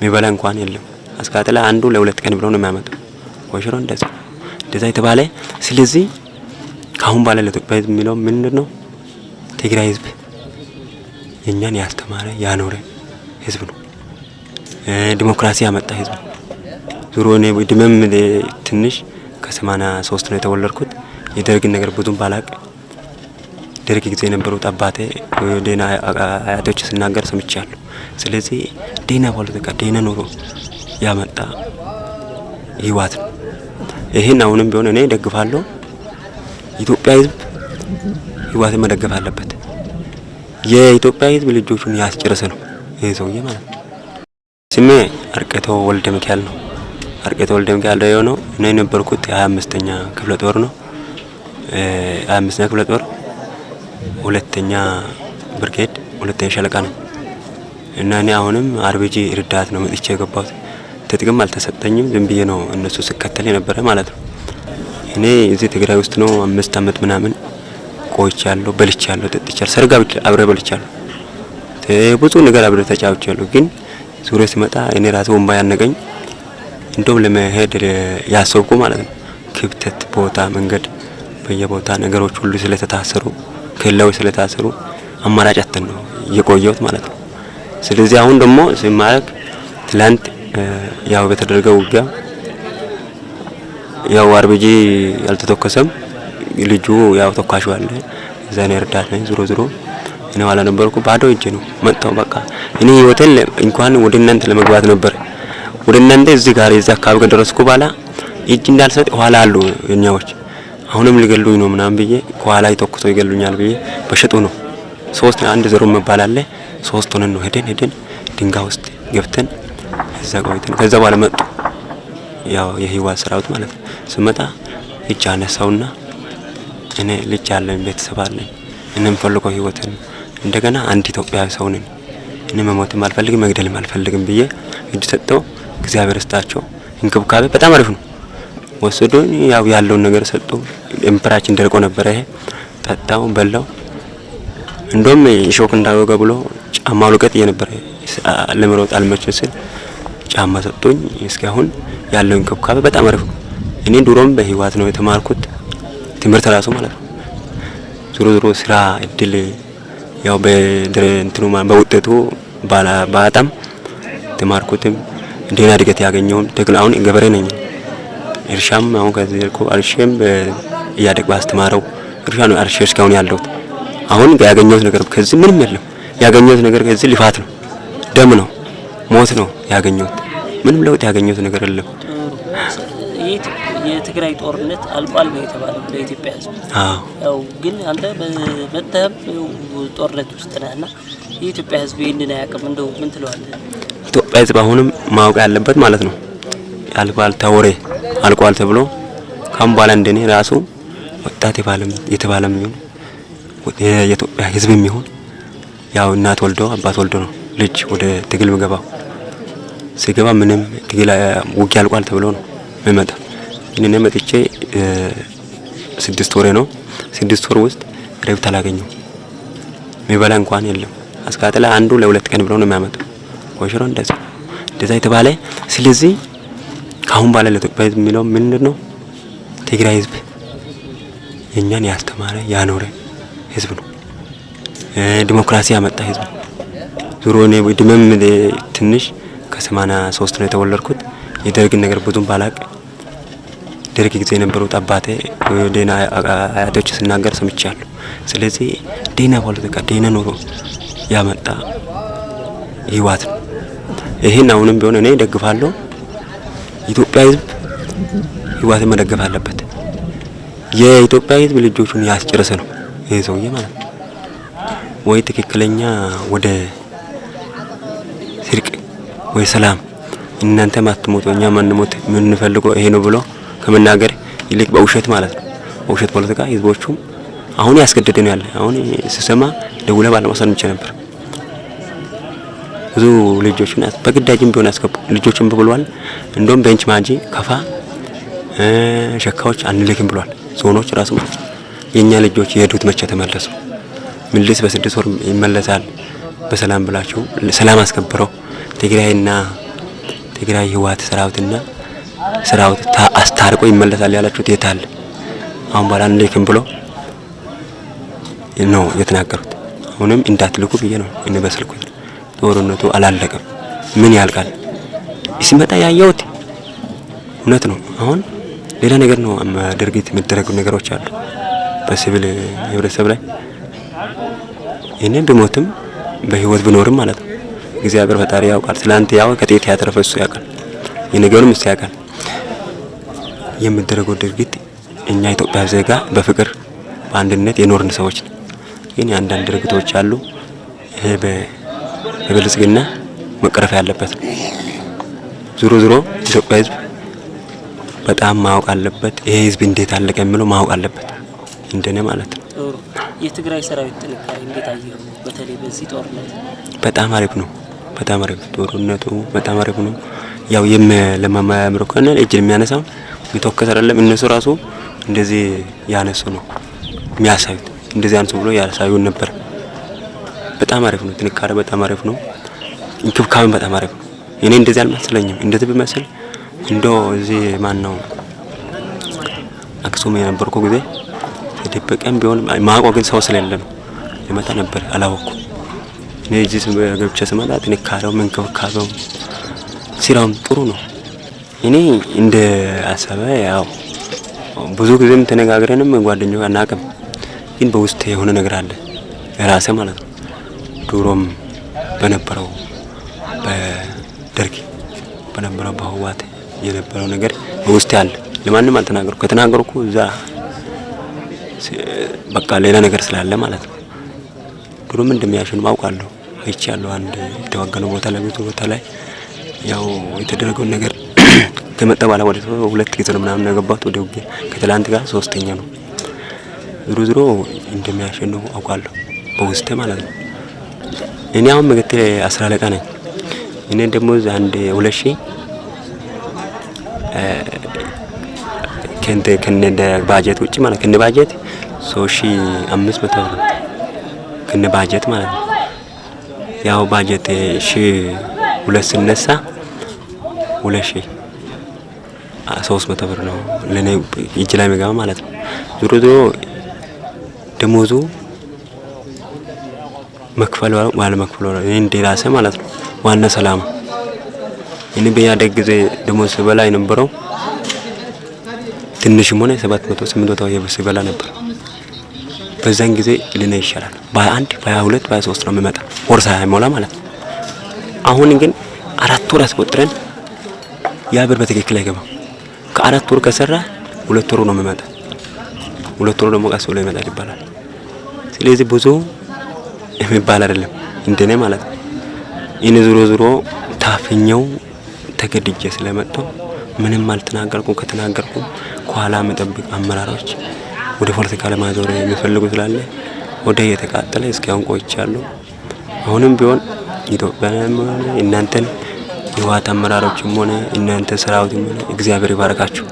የሚበላ እንኳን የለም። አስቃጥላ አንዱ ለሁለት ቀን ብለው ነው የሚያመጡ። ወሽሮ እንደዛ እንደዛ የተባለ። ስለዚህ ከአሁን በኋላ ለኢትዮጵያ ሕዝብ የሚለው ምንድን ነው? ትግራይ ሕዝብ የእኛን ያስተማረ ያኖረ ሕዝብ ነው። ዲሞክራሲ ያመጣ ሕዝብ ነው። ዞሮ እኔ እድሜም ትንሽ ከ83 ነው የተወለድኩት። የደርግን ነገር ብዙም ባላቅ ደርግ ጊዜ የነበሩት አባቴ ደህና አያቶች ስናገር ሰምቻለሁ። ስለዚህ ደህና ፖለቲካ ደህና ኑሮ ያመጣ ህወሓት ነው። ይህን አሁንም ቢሆን እኔ ደግፋለሁ። ኢትዮጵያ ህዝብ ህወሓትን መደገፍ አለበት። የኢትዮጵያ ህዝብ ልጆቹን ያስጨረሰ ነው ይሄ ሰውዬ ማለት ነው። ስሜ አርቄቶ ወልደ ሚካኤል ነው። አርቄቶ ወልደ ሚካኤል የሆነው እኔ የነበርኩት 25ኛ ክፍለ ጦር ነው። 25ኛ ክፍለ ጦር ሁለተኛ ብርጌድ ሁለተኛ ሻለቃ ነኝ እና እኔ አሁንም አርቢጂ ርዳት ነው መጥቼ የገባሁት። ትጥቅም አልተሰጠኝም። ዝም ብዬ ነው እነሱ ስከተል የነበረ ማለት ነው። እኔ እዚህ ትግራይ ውስጥ ነው 5 አመት ምናምን ቆይቻለሁ። በልቻለሁ፣ ጠጥቻለሁ፣ ሰርግ አብሬ በልቻለሁ፣ ብዙ ነገር አብሬ ተጫውቻለሁ። ግን ዙሪያ ሲመጣ እኔ ራሴ ወንባ ያነቀኝ እንደውም ለመሄድ ያሰብኩ ማለት ነው። ክብተት ቦታ መንገድ በየቦታ ነገሮች ሁሉ ስለተታሰሩ ኬላዎች ስለታሰሩ አማራጭ አጥተን ነው የቆየሁት ማለት ነው። ስለዚህ አሁን ደግሞ ሲማረክ ትላንት ያው በተደረገው ውጊያ ያው አርቢጂ አልተተኮሰም። ልጁ ያው ተኳሹ አለ እዛ ነው እርዳት ነኝ። ዞሮ ዞሮ እኔ ኋላ ነበርኩ ባዶ እጄ ነው መጣው። በቃ እኔ ህይወቴን እንኳን ወደ እናንተ ለመግባት ነበር ወደ እናንተ እዚህ ጋር እዚህ አካባቢ ከደረስኩ በኋላ እጅ እንዳልሰጥ ኋላ አሉ የኛዎች አሁንም ሊገሉኝ ነው ምናምን ብዬ ከኋላ ይተኩሰው ይገሉኛል ብዬ በሸጡ ነው 3 1 0 መባል አለ። 3 ሆነን ነው ሄደን ሄደን ድንጋይ ውስጥ ገብተን እዛ ቆይተን ከዛ በኋላ መጡ። ያው የህወሓት ሰራዊት ማለት ነው። ስመጣ እጅ አነሳውና እኔ ልጅ አለኝ ቤተሰብ አለኝ እኔ የምፈልገው ህይወትን እንደገና አንድ ኢትዮጵያዊ ሰው ነኝ። እኔ መሞትም አልፈልግም መግደልም አልፈልግም ብዬ እጅ ሰጠው። እግዚአብሔር ይስጣቸው። እንክብካቤ በጣም አሪፍ ነው። ወሰዱኝ። ያው ያለውን ነገር ሰጡ። ኤምፕራችን ደርቆ ነበረ። ይሄ ጠጣው በላው። እንደውም ሾክ እንዳወገ ብሎ ጫማ ልቀጥ የነበረ ለመሮጥ አልመችም ስል ጫማ ሰጡኝ። እስካሁን ያለው እንክብካቤ በጣም አሪፍ ነው። እኔ ድሮም በህወሓት ነው የተማርኩት ትምህርት ራሱ ማለት ነው። ዞሮ ዞሮ ስራ እድል ያው በእንትኑ በውጤቱ ባጣም ተማርኩትም ደህና እድገት ያገኘውም ተክል አሁን ገበሬ ነኝ። እርሻም አሁን ከዚህ እኮ አርሼም እያደግ ባስተማረው እርሻ ነው አርሼ እስካሁን ያለሁት። አሁን ያገኘሁት ነገር ከዚህ ምንም የለም። ያገኘሁት ነገር ከዚህ ልፋት ነው፣ ደም ነው፣ ሞት ነው ያገኘሁት። ምንም ለውጥ ያገኘሁት ነገር የለም። የትግራይ ጦርነት አልቋል ነው የተባለው ለኢትዮጵያ ሕዝብ። አዎ ያው ግን አንተ መጥተህም ጦርነት ውስጥ ነህና የኢትዮጵያ ሕዝብ ይህንን አያውቅም። እንደው ምን ትለዋለህ? ኢትዮጵያ ሕዝብ አሁንም ማወቅ ያለበት ማለት ነው አልቋል ተወሬ አልቋል ተብሎ ካሁን በኋላ እንደኔ ራሱ ወጣት የተባለም ይሁን የኢትዮጵያ ሕዝብም ይሁን ያው እናት ወልዶ አባት ወልዶ ነው ልጅ ወደ ትግል ምገባው። ሲገባ ምንም ትግል ውጊያ አልቋል ተብሎ ነው የሚመጣ። እኔ መጥቼ 6 ወሬ ነው። 6 ወር ውስጥ ረብት አላገኘሁም። የሚበላ እንኳን የለም። አስቃጥላ አንዱ ለሁለት ቀን ብለው ነው የሚያመጡ። ወሽሮ እንደዛ እንደዛ የተባለ። ስለዚህ ከአሁን በኋላ ለኢትዮጵያ ሕዝብ የሚለው ምንድን ነው? ትግራይ ሕዝብ የእኛን ያስተማረ ያኖረ ሕዝብ ነው። ዲሞክራሲ ያመጣ ሕዝብ ነው። ዞሮ እኔ እድሜም ትንሽ ከ83 ነው የተወለድኩት። የደርግን ነገር ብዙም ባላቅ ደርግ ጊዜ የነበሩት አባቴ ደህና አያቶች ስናገር ሰምቻለሁ። ስለዚህ ደህና ፖለቲካ ደህና ኑሮ ያመጣ ህወሓት ነው። ይህን አሁንም ቢሆን እኔ ደግፋለሁ። ኢትዮጵያ ሕዝብ ህወሓትን መደገፍ አለበት። የኢትዮጵያ ሕዝብ ልጆቹን ያስጨረሰ ነው ይሄ ሰውዬ ማለት ነው። ወይ ትክክለኛ ወደ ስርቅ ወይ ሰላም እናንተ ማትሞቱ እኛ ማንሞት የምንፈልገው ይሄ ነው ብሎ ከመናገር ይልቅ በውሸት ማለት ነው። በውሸት ፖለቲካ ህዝቦቹም አሁን ያስገደደ ነው ያለ። አሁን ስሰማ ደውለ ባለማሰን ብቻ ነበር። ብዙ ልጆችን በግዳጅም ቢሆን ያስገቡ ልጆችን ብሏል። እንደውም ቤንች ማጂ ከፋ ሸካዎች አንልክም ብሏል። ዞኖች ራሱ ማለት ነው። የኛ ልጆች የሄዱት መቼ ተመለሱ? ምልስ በ6 ወር ይመለሳል በሰላም ብላችሁ ሰላም አስከብረው ትግራይና ትግራይ ህወሓት ሰራዊትና ሰራዊት አስታርቆ ይመለሳል ያላችሁት የት አለ? አሁን በኋላ አንልክም ብሎ ነው የተናገሩት። አሁንም እንዳትልኩ ብዬ ነው እኔ በስልኩ። ጦርነቱ አላለቀም። ምን ያልቃል? ሲመጣ ያየሁት እውነት ነው። አሁን ሌላ ነገር ነው ድርጊት የሚደረጉ ነገሮች አሉ በሲቪል ህብረተሰብ ላይ። እኔ ብሞትም በህይወት ብኖርም ማለት ነው እግዚአብሔር ፈጣሪ ያውቃል። ትላንት ያው ከጤት ያተረፈ እሱ ያውቃል፣ የነገውንም እሱ ያውቃል። የሚደረገው ድርጊት እኛ ኢትዮጵያ ዜጋ በፍቅር በአንድነት የኖርን ሰዎች ነው። ግን የአንዳንድ ድርጊቶች አሉ። ይሄ በብልጽግና መቀረፍ ያለበት ነው። ዞሮ ዞሮ ኢትዮጵያ ህዝብ በጣም ማወቅ አለበት። ይሄ ህዝብ እንዴት አለቀ የሚለው ማወቅ አለበት፣ እንደኔ ማለት ነው። ጥሩ። የትግራይ ሰራዊት ጥንካሬ እንዴት አየኸው? በተለይ በዚህ ጦርነት። በጣም አሪፍ ነው። በጣም አሪፍ ጦርነቱ በጣም አሪፍ ነው። ያው ለማማያምሩ ከሆነ እጅ የሚያነሳው የሚተኮስ አይደለም። እነሱ ራሱ እንደዚህ ያነሱ ነው የሚያሳዩት። እንደዚህ አንሱ ብሎ ያሳዩን ነበር። በጣም አሪፍ ነው። ጥንካሬ በጣም አሪፍ ነው። እንክብካቤም በጣም አሪፍ ነው። እኔ እንደዚህ አልመሰለኝም። እንደዚህ ብመስል እንዶ እዚህ ማን ነው አክሱም የነበርኩ ጊዜ ተደበቀም ቢሆን ማቆ ግን ሰው ስለሌለ ነው ይመጣ ነበር። አላወኩም። እኔ እዚህ ገብቼ ስመጣ ጥንካሬው፣ እንክብካቤው፣ ስራውም ጥሩ ነው። እኔ እንደ አሰበ ያው ብዙ ጊዜም ተነጋግረንም ጓደኛው አናውቅም፣ ግን በውስጥ የሆነ ነገር አለ ራሴ ማለት ነው። ድሮም በነበረው በደርግ በነበረው በህወሓት የነበረው ነገር በውስጥ አለ። ለማንም አልተናገርኩ። ከተናገርኩ እዛ በቃ ሌላ ነገር ስላለ ማለት ነው። ድሮም እንደሚያሸንፍ አውቃለሁ፣ አይቻለሁ። አንድ የተዋጋነው ቦታ ላይ ብዙ ቦታ ላይ ያው የተደረገውን ነገር ከመጣ በኋላ ወደ ሁለት ጊዜ ነው ምናምን የገባሁት ወደ ውጊያ ከትላንት ጋር ሶስተኛ ነው። ዞሮ ዞሮ እንደሚያሸንፉ አውቃለሁ በውስጤ ማለት ነው። እኔ አሁን ምክትል 10 አለቃ ነኝ። እኔ ደግሞ አንድ 2000 ከንተ ከነ ባጀት ውጪ ማለት ከነ ባጀት 3500 ነው ከነ ባጀት ማለት ነው። ያው ባጀት 1002 ስነሳ 2300 ብር ነው ለኔ እጅ ላይ የሚገባ ማለት ነው። ዞሮ ዞሮ ደሞዙ መክፈል ባለመክፈል ነው እኔ እንደ ማለት ነው። ዋና ሰላም እኔ በኢህአዴግ ጊዜ ደሞዝ ስበላ የነበረው ትንሽም ሆነ 700 800 ብር ስበላ ነበር። በዛን ጊዜ ለኔ ይሻላል። በ21 በ22 በ23 ነው የሚመጣ ወር ሳይሞላ ማለት ነው። አሁን ግን 4 ወር አስቆጥረን ያ ብር በትክክል አይገባም። ከ4 ወር ከሰራ 2 ወሩ ነው የሚመጣ። 2 ወሩ ደግሞ ቀስ ብሎ ይመጣል ይባላል። ስለዚህ ብዙ የሚባል አይደለም እንደኔ ማለት ነው። እኔ ዞሮ ዞሮ ታፍኘው ተገድጄ ስለመጣሁ ምንም አልተናገርኩም። ከተናገርኩም ከኋላ መጠብቅ አመራሮች ወደ ፖለቲካ ለማዞር የሚፈልጉ ስላለ ወደ እየተቃጠለ እስካሁን ቆይቻለሁ። አሁንም ቢሆን ኢትዮጵያንም ሆነ እናንተን የህወሓት አመራሮችም ሆነ እናንተ ሰራዊትም ሆነ እግዚአብሔር ይባርካችሁ።